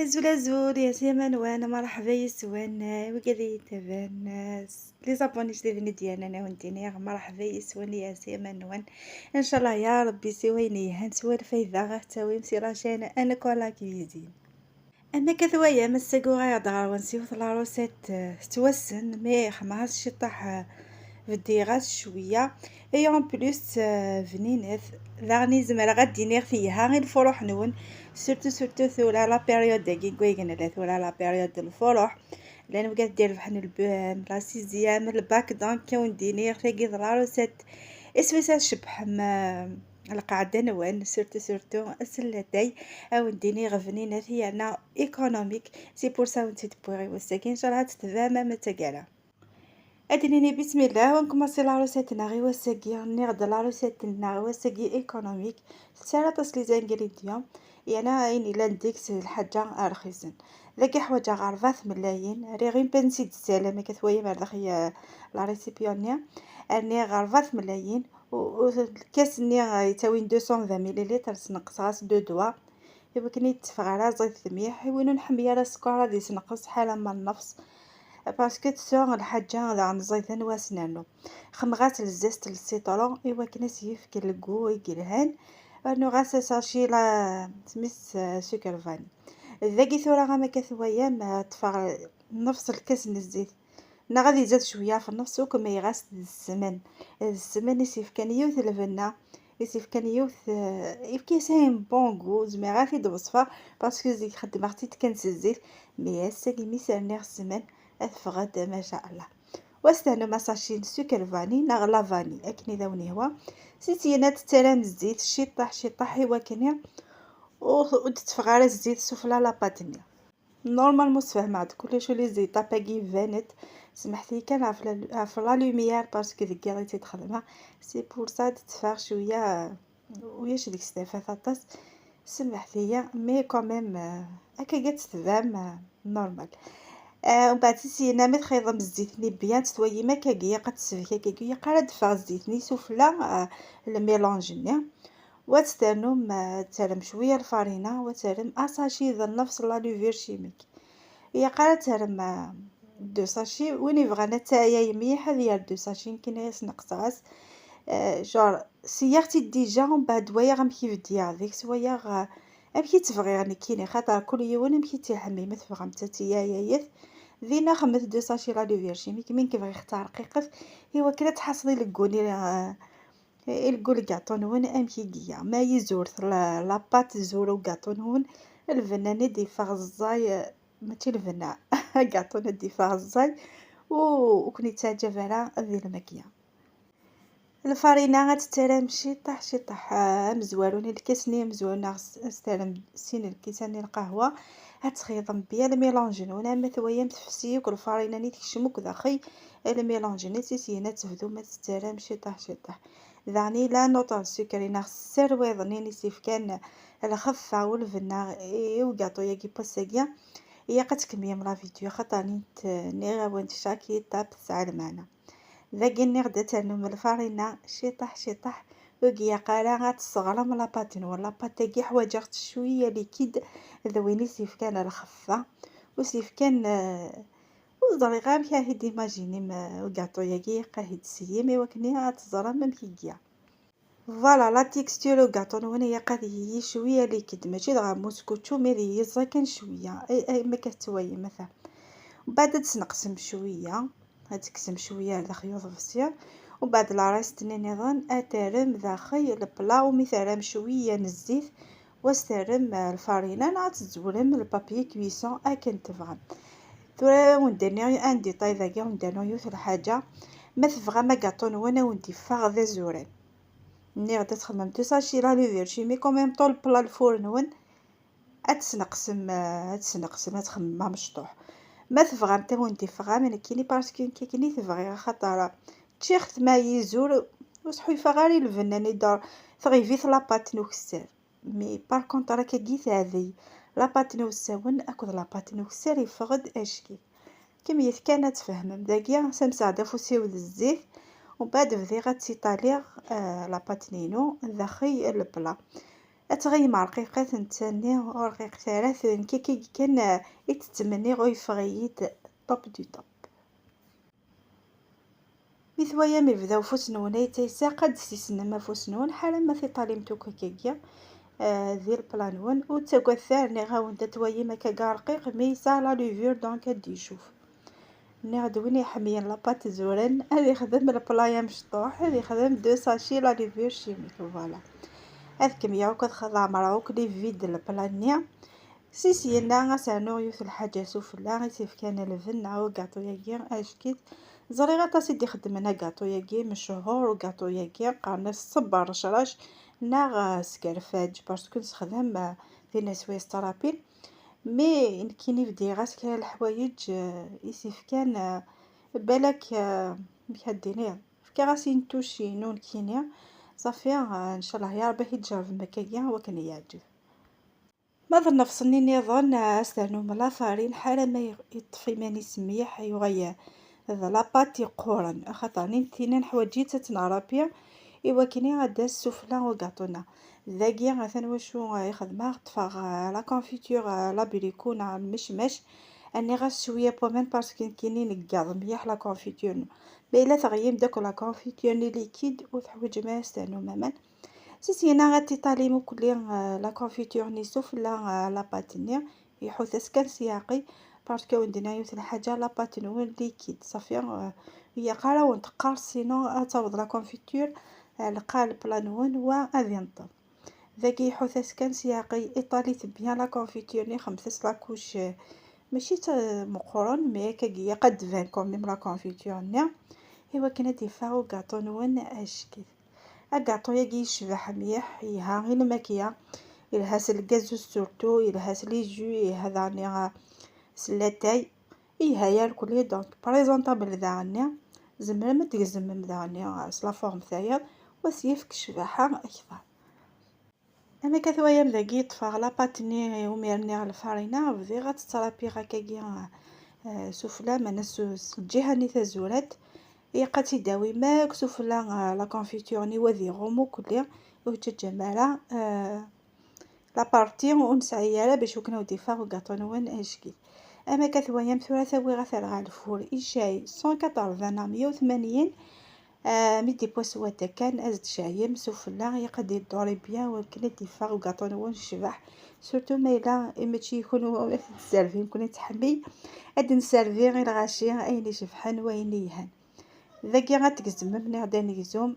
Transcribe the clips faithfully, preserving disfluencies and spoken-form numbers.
Azul azul, ya sima nwen, marḥba yis-wen, wigad i yi-taban, les abonnés jdiden i d-yernan, ad wen-d-iniɣ marḥba yis-wen, ya sima nwen. Ncallah ya Rebbi, si wayen yelhan, si lfayda ad tawim si la chaîne Ankola Cuisine. Am akka twayam, ass-agi uɣaleɣ-d ɣer-wen s yiwet la recette, eh, tettwassen, mi xemmeɣ-as ciṭṭaḥ, eh, beddiɣ-as cwiya. Et en plus, eh, bninet. Daɣen zemreɣ ad d-iniɣ telha i lfuruḥ-nwen, surtout, surtout tura la période-agi deg wayen nella tura la période n lfuruḥ. Llan wigad d-irebḥen lb-, la sixième, le bac, donc ad wen-d-iniɣ tagi d la recette iswi-s ad tcebbḥem, eh, lqaɛda-nwen, surtout, surtout ass n latay, ad wen-d-iniɣ bninat yerna économique. C'est pour ça wen-tt-id-wwiɣ i wass-agi, ncallah ad tt-tebɛem am taggara. Ad d-nini bismillah, wen-nkumaṣi la recette-nneɣ i wass-agi. Nniɣ-d la recette-nneɣ i wass-agi économique, tettarra aṭas les ingrédients, yerna ayen yellan deg-s d lḥaǧa rxisen. Dagi ḥwaǧeɣ rebɛa tmellalin, rriɣ une pincée de sel, am akka twayam ar daxel, eh, la récipient-nni. Rniɣ rebɛa tmellalin, u, u, lkas-nni, eh, yettawin deux cent vingt millilitres, sneqseɣ-as deux doigts, i wakken ur d-teffeɣ ara ẓẓayet mliḥ. I win ur nḥemmel ara sskeṛ, ad yesneqs ḥala ma nnefṣ, parce que tesɛa lḥaǧa daɣen ẓẓayet, anwa ad s-nernu. Xemmeɣ-as le zeste n le citron i wakken ad s-yefk le goût i yelhan. Rnuɣ-as asaci la, smis, eh, sucre vanille. Dagi tura, am akka twayam, eh, ṭṭfeɣ nnefṣ lkas n zzit. Neɣ ad izad cwiya ɣef nnefṣ, u kemmleɣ-as d ssmen. D ssmen i s-yefkan yiwet lbenna, i s-yefkan yiwet, eh, yefka-yas un bon goût, ur zmireɣ ara ad t-id-weṣfeɣ, parce que zik xeddmeɣ-tt-id kan s zzit, mais ass-agi mi s-rniɣ ssmen, teffeɣ-d, ma sha Allah. Wa s-ternum asaci n sucre vanille neɣ la vanille, akken i d awen-yehwa. Si syin ad tettarram zzit ciṭṭaḥ, ciṭṭaḥ, i wakken ur, ur d-teffeɣ ara zzit sufella la pâte-nni. Normalement sfehmeɣ-d kullec, ur les étapes-agi iban-d. Semmḥet-iyi kan ɣef la, ɣef la lumière, parce que deg yiḍ i tt-id-xedmeɣ. C'est pour ça d-tteffeɣ cwiya, ulac deg-s tafat aṭas. Semmḥet-iyi, mais quand même, euh, akka ad tt-tebɛem, euh, normal. Euh, umbeɛd si syin mi txeyḍem zzit-nni bien, tettwayim akkagi, ilaq ad tesbek akkagi, ilaq ara d-teffeɣ zzit-nni sufella, euh, le mélange-nni. Wa ad ternum, euh, ad terrem cwiya lfarina, wa ad terrem asaci d nnefṣ n la levure chimique. Ilaq ara ad terrem, euh, deux sachets. Win yebɣan ad teɛyay mliḥ ad yerr deux sachets, nekkini ad sneqseɣ-as. Euh, genre, seyyaɣ-tt-id déjà, umbeɛd wayeɣ amek i beddeɣ deg-s, wayeɣ, euh, amek i tt-bɣiɣ nekkini, xaṭer kul yiwen amek i tt-iḥemmel, ma tebɣamt ad teɛyayet, dinna xedmet deux sachets la levure chimique, mi nekk bɣiɣ-tt rqiqet, i wakken ad tḥasel ilegguni, euh, ileggul gaṭu-nwen amek i iga. Ma yizur la, la pâte, zur ugaṭu-nwen, lbenna-nni d-yeffeɣ ẓẓay, mačči lbenna, gaṭu-nni d-yeffeɣ ẓẓay, u ur ken-yettaɛǧab ara di lmakya. Lfarina ad tettarram ciṭṭaḥ, ciṭṭaḥ, ah, amezwaru-nni, lkas-nni amezwaru, neɣ s-, ad tettarram sin lkisan n lqahwa, ad txeyḍem bien le mélange-nwen, ama twayam tefsi akk lfarina-nni, tekcem akk daxel le mélange-nni, si syin ad tebdum ad tettarram ciṭṭaḥ, ciṭṭaḥ. Daɣen yella notre sucre, neɣ sser wayeḍ-nni i s-yefkan lxeffa u lbenna i ugaṭu-yagi n wass-agi. Ilaq ad tkemmlem la vidéo, xaṭer nniɣ-awen-d chaque étape tesɛa lmeɛna. Dagi nniɣ-d ad ternum lfarina ciṭṭaḥ ciṭṭaḥ, ur ilaq ara ad tesseɣrem la pâte-nwen. La pâte-agi ḥwaǧeɣ-tt cwiya liquide, d win i s-yefkan lxeffa, u s-yefkan, eh, ur ẓriɣ amek ara t-id-imajinim, eh, ugaṭu-yagi, ilaq ad t-id-tseyyim i wakken ad teẓrem amek i iga. Voilà, la texture ugaṭu-nwen ilaq ad yili cwiya liquide, mačči dɣa muskučču, mais d yiẓẓa kan cwiya, ay, ay, ma akka tettwayem, ata. Mbeɛd ad tesneqsem cwiya, ad tekksem cwiya ar daxel uḍebsi, u mbeɛd la reste-nni nniḍen ad terrem daxel lepla, u mi terram cwiya n zzit, wa s-terrem, eh, lfarina, neɣ ad tzewrem le papier cuisson akken tebɣam. Tura ad wen-d-iniɣ un détail dagi, ad wen-d-iniɣ yiwet lḥaǧa, ma tebɣam agaṭu-nwen ad wen-d-yeffeɣ d azuran. Nniɣ-d ad txedmem deux sachets la levure chimique, en même temps lepla lfur-nwen ad tesneqsem, eh, ad tesneqsem, ad txemmem amecṭuḥ. Ma tebɣam ad wen-d-iffeɣ am nekkini, parce que nekk akken i t-bɣiɣ, axaṭer ččiɣ-t ma yizur, ur sḥulfaɣ ara i lbenna-nni, tɣib-it la pâte n ukessar. Mais par contre, akkagi teɛdey. La pâte n usawen akked la pâte n ukessar yeffeɣ-d acki. Kemmlet kan ad tfehmem. Dagi, semseɣ-d afus-iw d zzit, umbeɛd bdiɣ ad ttitaliɣ, eh, la pâte-nni-inu daxel lepla. Ad tɣiyyem rqiqat netta-nni ur rqiqet ara, d nekk akka kan, eh, i tt-ttmenniɣ, ur yeffeɣ-iyi-d top du top. Mi twayam yebda ufus-nwen ay ttaysa, ad d-tissnem afus-nwen ḥala ma tiṭalim-t akk akkagi, eh, di lepla-nwen. Ur ttagadet ara, nniɣ-awen-d ad twayim akka rqiq, mi yesɛa la levure, donc ad d-icuf. Nniɣ-d win iḥemmlen la pâte zuren, ad ixdem lepla amecṭuḥ, ad ixdem deux sachets la levure chimique, voilà. Ad kemmleɣ akk, ad xedɛeɣ akk les vides lepla-nni. Si syenna, ad s-rnuɣ yiwet n lḥaǧa sufella i s-ifkan lbenna i ugaṭu-yagi ack-it. Ẓriɣ aṭas i d-ixeddmen agaṭu-yagi, mechuṛ ugaṭu-yagi, qqaren-as ṣṣebber rcrac neɣ, eh, skerfaǧ, parce que nessexdam, eh, tin aswa yestrapin. Mais nekkini bdiɣ-as kra n leḥwayeǧ, eh, i s-ifkan, eh, balak, eh, amek ad d-iniɣ, fkiɣ-as une touche-inu nekkini. Ṣafi, eh, ncallah ya Rebbi ad t-id-tjerrbem akkagi, akken ad yeɛǧeb. Ma d nnefṣ-nni nniḍen, eh, ad s-ternum la farine ḥala ma yeṭṭef iman-is mliḥ, yuɣal d la pâte yeqquren, axaṭer nin-, tinna neḥwaǧ-itt ad tt-nrapi i wakken ad d-tas sufella ugaṭu-nneɣ. Dagi atan wacu, eh, i xedmeɣ, ṭṭfeɣ, eh, la confiture, eh, l'abricot neɣ lmecmac, rniɣ-as cwiya n waman parce que nekkini neggaḍ mliḥ la confiture. Ma yella teɣlim-d akk la confiture-nni liquide, ur teḥwaǧem ara ad s-ternum aman. Si syenna ad tiṭalim ukkelli, eh, la confiture-nni sufella, eh, la pâte-nni, iḥut-as kan s yiɛeqqi, parce que wen-d-nniɣ yiwet n lḥaǧa, la pâte-nwen liquide, ṣafi, eh, ur ilaq ara wen-teqqars, sinon ad taweḍ la confiture, eh, lqaɛ lepla-nwen wa ad inṭel. Dagi iḥut-as kan s yiɛeqqi, iṭali-t bien la confiture-nni, xedmet-as la couche, eh, mačči d meqqren, mais akkagi ilaq ad d-tban quand même la confiture-nni, i wakken ad d-iffeɣ ugaṭu-nwen ack-it. Agaṭu-yagi yecbeḥ mliḥ, yelha i lmakya, yelha s lgazuz surtout, yelha s les jus, yelha daɣen s latay, yelha irkelli, donc présentable daɣen. Tzemrem ad tgezmem daɣen s la forme tayeḍ, u ad s-yefk ccbaḥa akter. Am akka twayam dagi, ṭṭfeɣ la pâte-nni umi rniɣ lfarina, bdiɣ ad tt-ttṛapiɣ akkagi, eh, sufella, meɛna s, s lǧiha-nni tazurant. Ilaq ad tt-id-tawim akk sufella, eh, la confiture-nni, wa ad iɣum ukkelli, ur teǧǧam ara, eh, la partie ur nesɛi ara, bac wakken ad d-iffeɣ ugaṭu-nwen ack-it. Am akka twayam tura, tawiɣ ad t-rreɣ ɣer lfur icɛel cent quatre-vingts neɣ meyya u tmanyin, eh, mi d-iwwa s wadda kan, ad s-d-tceɛlem sufella, ilaq ad idduri bien wakken ad d-iffeɣ ugaṭu-nwen yecbeḥ. Surtout ma yella mačči i kunwi i t-id-tservim, kunwi tettḥemmim, ad d-nservi i lɣaci ayen icebḥen, wayen yelhan. Dagi ad tgezmem, nniɣ-d anegzum,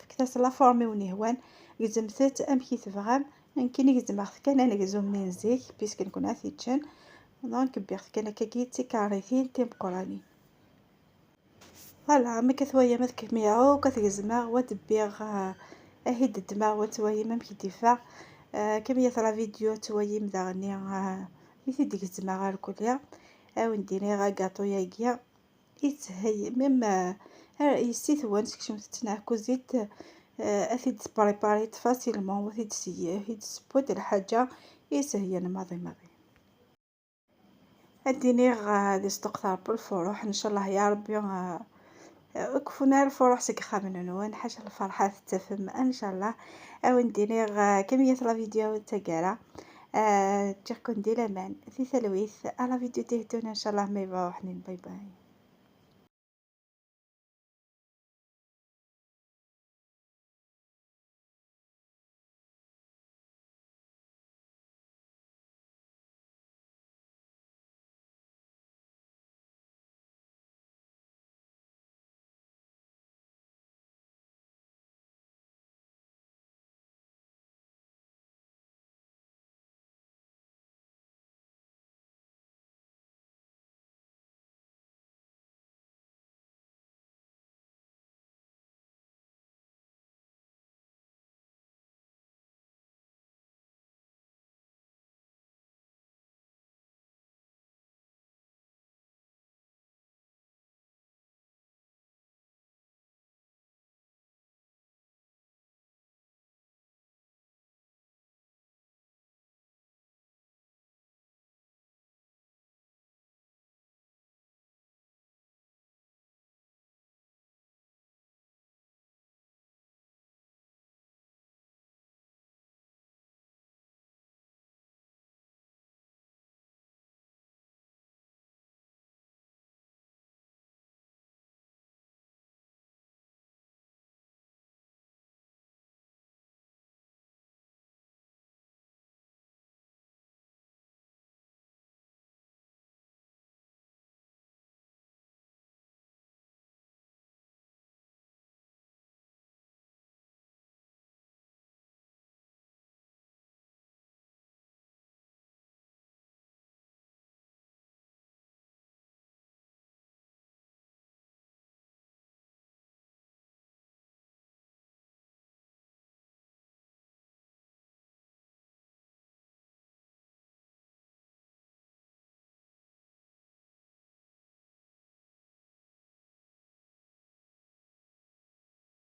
fket-as la forme i wen-yehwan, gezmet-t amek i tebɣam. Nekkini gezmeɣ-t kan anegzum-nni n zik, puisque nekkni ad t-yeččen. Donc, wwiɣ-t kan akkagi d tikarritin timeqqranin. Voilà, am akka twayam ad kemmleɣ akk ad t-gezmeɣ, wa d-wwiɣ, ah, ad t-id-ddmeɣ, wa twayam amek i d-iffeɣ. Ah, kemmlet la vidéo, ad twayim daɣen, ah, mi t-id-gezmeɣ irkelli. Ad wen-d-iniɣ agaṭu-yagi, yettheyy, même, ah, ar yessi-twen, sekcmet-tt neɣ kuzit, ah, ad t-id-tprépariḍ facilement, wa t-id-tessewwiḍ lḥaǧa i s-heyyan maḍi maḍi. Ad d-iniɣ, ah, di sduq terbu lfuruḥ, ncallah ya Rebbi, ah, ah, ur keffun ara lfuruḥ seg yixxamen-nwen, ḥaca lferḥ ara tettafem, ncallah. Ad wen-d-iniɣ, ah, kemmlet la vidéo n taggara, ah, ǧǧiɣ-ken di laman, di talwit, à la vidéo d-iteddun, ncallah, ma yebɣa uḥnin, bye bye.